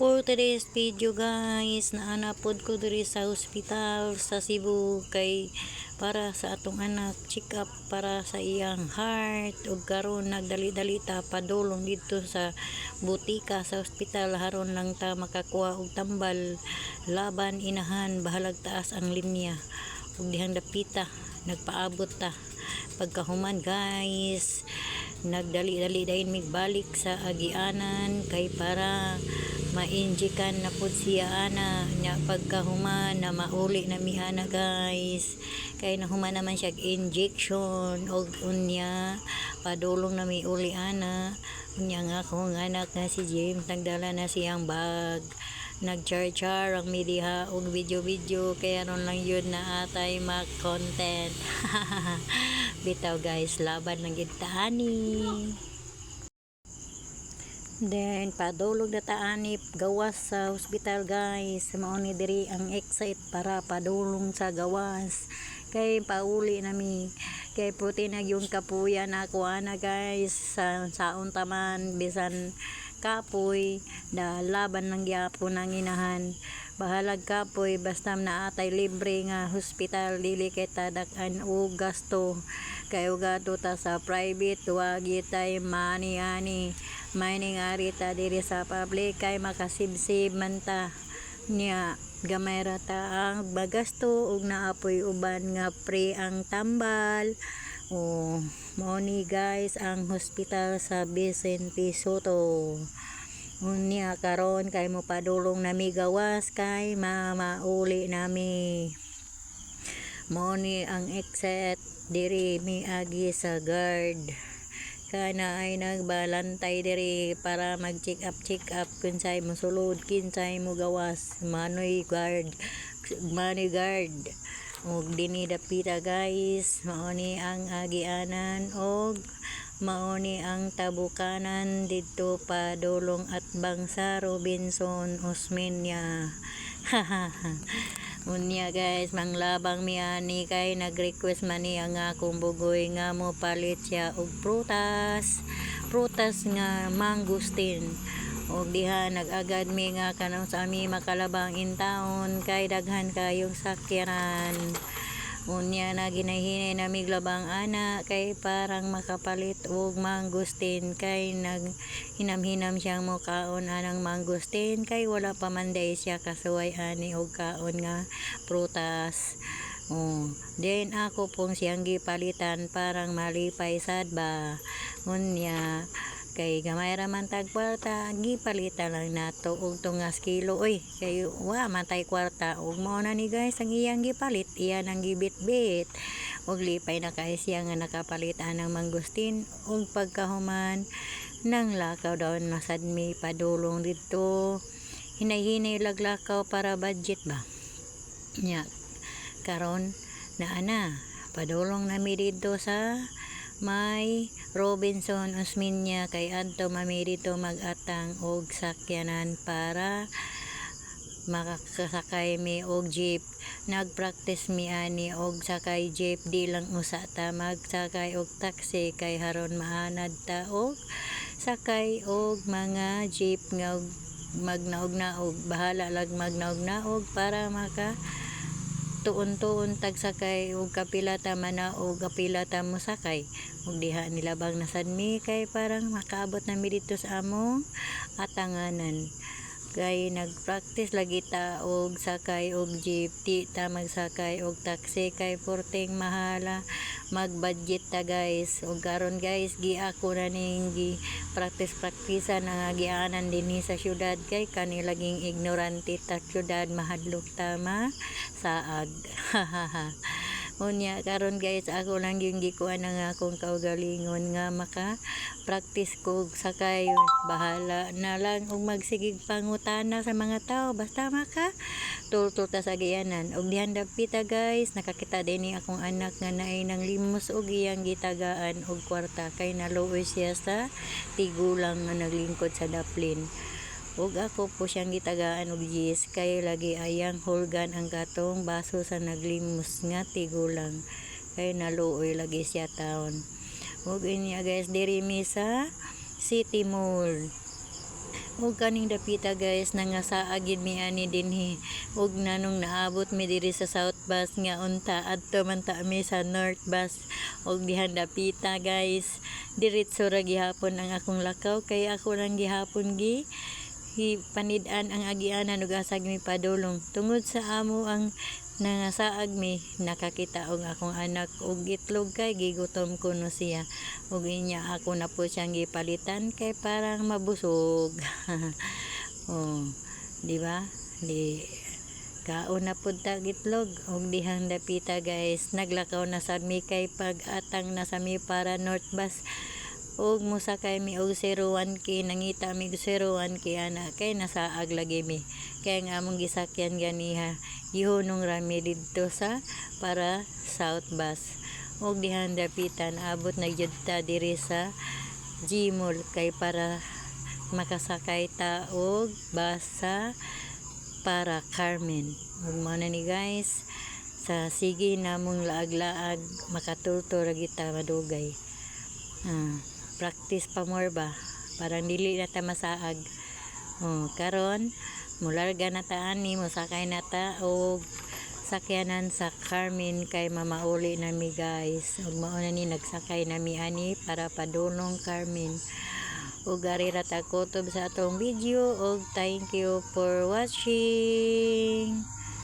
For today's video, guys, naana pod ko diri sa hospital sa Cebu kay para sa atong anak, check up para sa iyang heart. Ug karon nagdali-dali ta padulong didto sa butika sa hospital haron lang ta makakuha og tambal laban inahan, bahalag taas ang linya. Ug dihang dapita nagpaabot ta. Pagkahuman, guys, nagdali-dali dayon mig balik sa agianan kay para ma-injekan na pud siya ana. Nya pagkahuman na mauli na mi ana, guys, kay nahuman naman siya injection. Og unya padulong na mi uli ana. Unya nga akong anak nga si James nagdala na siyang bag, nag-char-char ang mi diha og video-video kaya ron lang yun na atay ma-content. Bitaw, guys, laban lang gid ta ani. Then padulog na ta ani gawas sa hospital, guys. Mao ni diri ang exit para padulong sa gawas kay pauli nami, kay puti na yung kapuya na ako ana, guys. Sa saon taman, bisan kapoy na, laban lang gyapon ang inahan. Bahalag kapoy, basta naatay libre nga hospital, dili kay tadak-an og gasto, kay ug adto ta sa private, wa gyud money ani. Mining ari ta diri sa public kay makasibsib man ta niya, gamay ra ta ang magasto ug naapoy uban nga free ang tambal. O mao ni, guys, ang hospital sa Vicente Sotto. Unya karon kay mo padulong nami gawas kay mamauli nami. Mao ni ang exit diri, miagi sa guard kana ay nagbalantay diri para mag check up, check up kinsay mosulod, kinsay mo gawas. Manoy guard, manoy guard. Ug dinhi dapita, guys, mao ni ang agianan og mao ni ang tabukanan didto padulong atbang sa Robinson Osmeña. Unya, guys, manglabang mi ani kay nag-request man ni ang akong bugoy nga mo palit siya og prutas. Prutas nga mangosteen. Og diha nag-agad mi nga kanang sa ami makalabang in town kay daghan kayong sakyanan. Unya na ginahinay na miglabang ana kay parang makapalit og mangosteen kay nag hinam-hinam siyang mukaon anang mangosteen kay wala pa man day siya kasuway ani og kaon nga prutas. Oh, then ako pong siyang gipalitan parang malipay sad ba. Unya kay gamay ra man tag kwarta, gipalitan lang nato og tungas kilo oy, kay wa man tay kwarta. Ug mao na ni, guys, ang iyang gipalit, iya nang gibitbit ug lipay na kay siya nga nakapalit anang mangosteen. Ug pagkahuman nang lakaw daw nasad mi padulong didto, hinay-hinay laglakaw para budget ba. Nya karon na ana padulong nami didto sa may Robinson Osmeña kay adto mami dito mag-atang og sakyanan para makasakay mi og jeep. Nagpractice mi ani og sakay jeep, di lang usa ta magsakay og taxi kay haron maanad ta og sakay og mga jeep nga magnaog-naog. Bahala lag magnaog-naog para maka tuon-tuon tag sakay og kapila ta manaog, kapila ta mosakay. Ug diha nilabang na sad mi kay parang makaabot na mi didto sa among atanganan kay nagpractice lagi ta og sakay og jeep, di ta magsakay og taxi kay porting mahala, mag-budget ta, guys. Ug karon, guys, gi ako na ning gi practice practice na nga gianan dinhi sa syudad kay kani laging ignorante ta syudad, mahadlok ta ma saag. Unya karon, guys, ako lang yung gikuan ang akong kaugalingon nga maka practice ko sakay. Bahala na lang og magsigig pangutana sa mga tao, basta maka tultol ta sa agianan. Og dihan dapita, guys, nakakita din ni akong anak nga naay nang limos og iyang gitagaan og kwarta kay naluoy siya sa tigulang nga naglingkod sa daplin. Ug ako po siyang gitagaan og 10 kay lagi ayang hulgan ang katong baso sa naglimos nga tigulang kay naluoy lagi siya taon. Ug inya, guys, diri mi sa City Mall. Ug kaning dapita, guys, nangasaag gid mi ani dinhi. Ug nanong naabot mi diri sa South Bus nga unta adto man ta mi sa North Bus. Ug dihan dapita, guys, diretso ra gihapon ang akong lakaw kay ako lang gihapon gi panid-an ang agianan ug asa mi padulong tungod sa amo ang nangasaag mi. Nakakita og akong anak og itlog kay gigutom kuno siya ug inya ako na po siyang gipalitan kay parang mabusog. Oh, di ba? Di kaon na pud tag itlog. Og dihang dapita, guys, naglakaw na sad mi kay pag-atang na sa mi para North Bus ug mosakay mi og 01K. Nangita mi og 01K ana kay nasaag lagi mi kay ang among gisakyan ganiha gihunong ra mi didto sa para South Bus. Ug dihan dapitan abot na gyud ta diri sa Gmall kay para makasakay ta og bus sa para Carmen. Ug mao na ni, guys, sa sige namong laag-laag makatulto ra kita madugay. Ah, practice pa more ba, parang dili na ta masaag. Oh, karon mularga na ta ani, mosakay na ta og sakyanan sa Carmen kay mamauli na mi, guys. Ug mao na ni, nagsakay na mi ani para padulong Carmen. Ug ari ra ta kutob sa atong video ug thank you for watching.